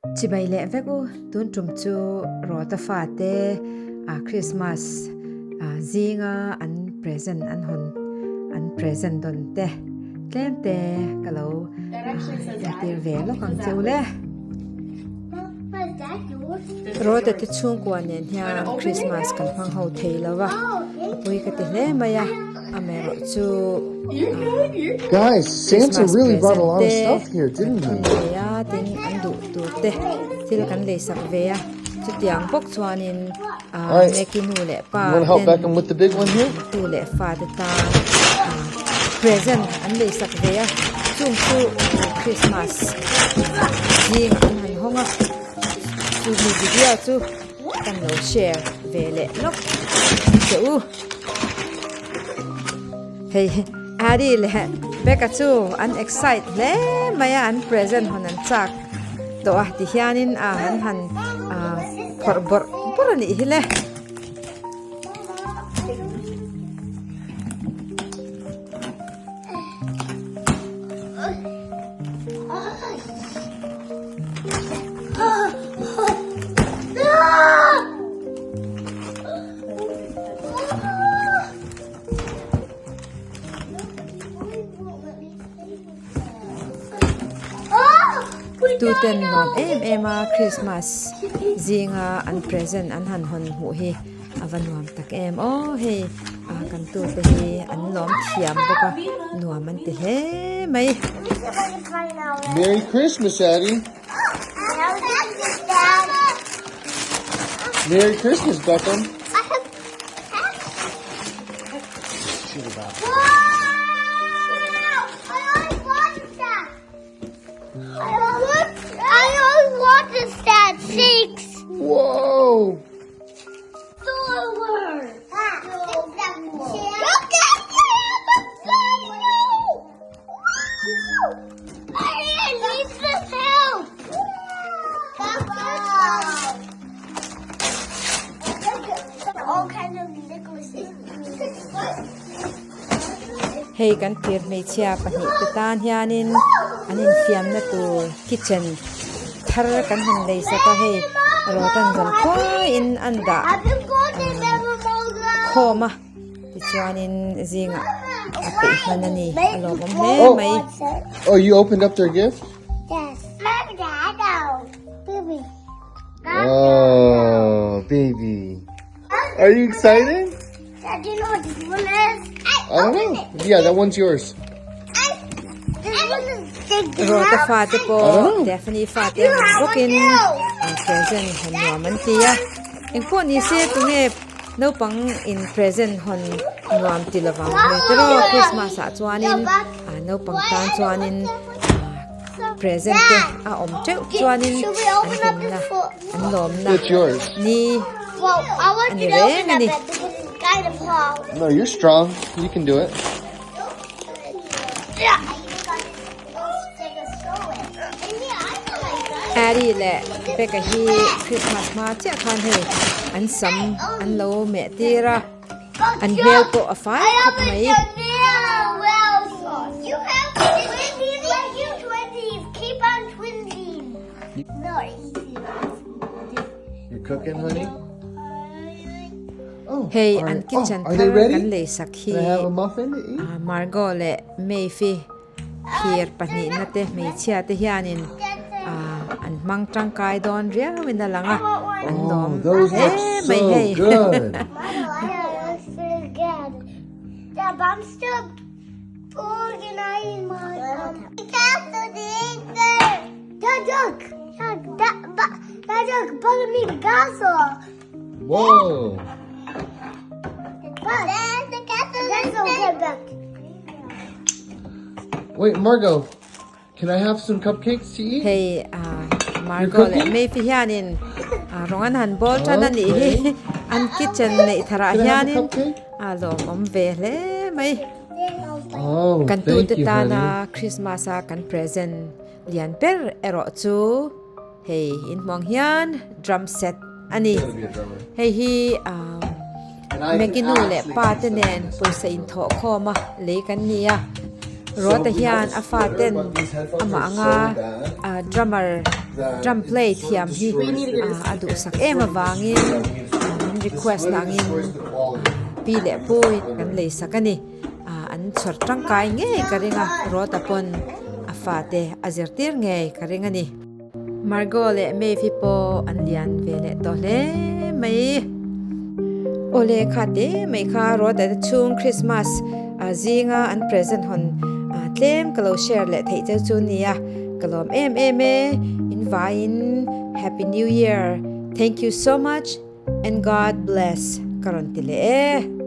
Chibai leh vek u, tun tum chu Rawta fate Christmas zinga an present an hawn an present dawn te tlem te ka lo entir ve lawk ang che u le. Rawta te chhungkua nen hian Christmas kan hmang ho thei lo va, a pui ka ti hle mai a. Amaherawhchu Guys, Santa Christmas really brought a present lot of te stuff here, kan didn't thun he? ve a, tin an duh tur te thil kan leisak ve a, chutiang bawk chuanin All right. Meki nu leh pa You want to help ten Beckham with the big one here? tu leh fa te tan present an leisak ve a, chung chu Christmas zing an han hawng a, chumi video chu kan lo share ve leh lawk che u. Hei Addie leh Becca chu an excite hle mai a, an present hawn an chak tawh a tihianin a an han phawrh bawrh bawrh a nih hi le. Tuten nuam em em a Christmas zinga an present an han hawn hmuh hi a va nuam tak em aw hei ah kan tute hi an lawm thiam bawk a nuam an ti hle mai. Merry Christmas, Addie. Merry Christmas, Beckham. Whoa! Hei kan phir hmeichhia pahnihte tan hianin an infiamna tur kitchen thar kan han lei sak a hei rawtan zan khuaiin an dah khawm a tichuanin zingah a peih hman a ni a lawmawm hle mai. Oh, you opened up their gift? Yes. Baby. Oh, baby. Are you excited? Dad, do you know what this one is? I don't know. Yeah, that one's yours. Rota fate pawh Daphne fate ang bawkin present hawn nuam an ti a. Engpawh ni se tunge naupang in present hawn nuam ti lovang le tiraw Christmas ah chuanin naupang tan chuanin present te a awm teuh chuanin an hlimna an lawmna ni a ni reng a ni. No, you're strong. You can do it. Addie leh Becca hi Christmas hma chiah khan hei an sam an lo meh tir a. An hmel pawh a fai khawp mai. Hei an kitchen thar kan lei sak hi Margot leh Maeve-i phir pahnihna te hmeichhia te hianin an hmang tangkai dawn riauin a lang a, an lawm hle mai hei. Whoa! Wait, Margot, can I have some cupcakes to eat? Hei, Margot leh Maeve hianin rawng an han bawl tan a nih hi. An kitchen neih tharah hianin a lawmawm ve hle mai. Kan tute tana Christmas a kan present lian ber erawh chu Hei inhmuang hian drum set a ni. Hei hi Maggie nu leh pa te nen pawisa inthawh khawm a lei kan ni a. Ruata hian a faten amah anga drummer drum play thiam hi a duhsak em avangin min request na angin pi leh pu kan leisak a ni. An chhawr tangkai ngei ka ring a, Ruata pawn a fate a zirtir ngei ka ring a ni. Margot leh Maeve hi pawh an lian ve leh tawh hle mai. Awle kha te mai kha Ruata te chhung Christmas zinga an present hawn tlem ka lo share leh theih cheu chu nia ka lawm em em e. In vaiin Happy New Year. Thank you so much and God bless ka rawn ti leh e.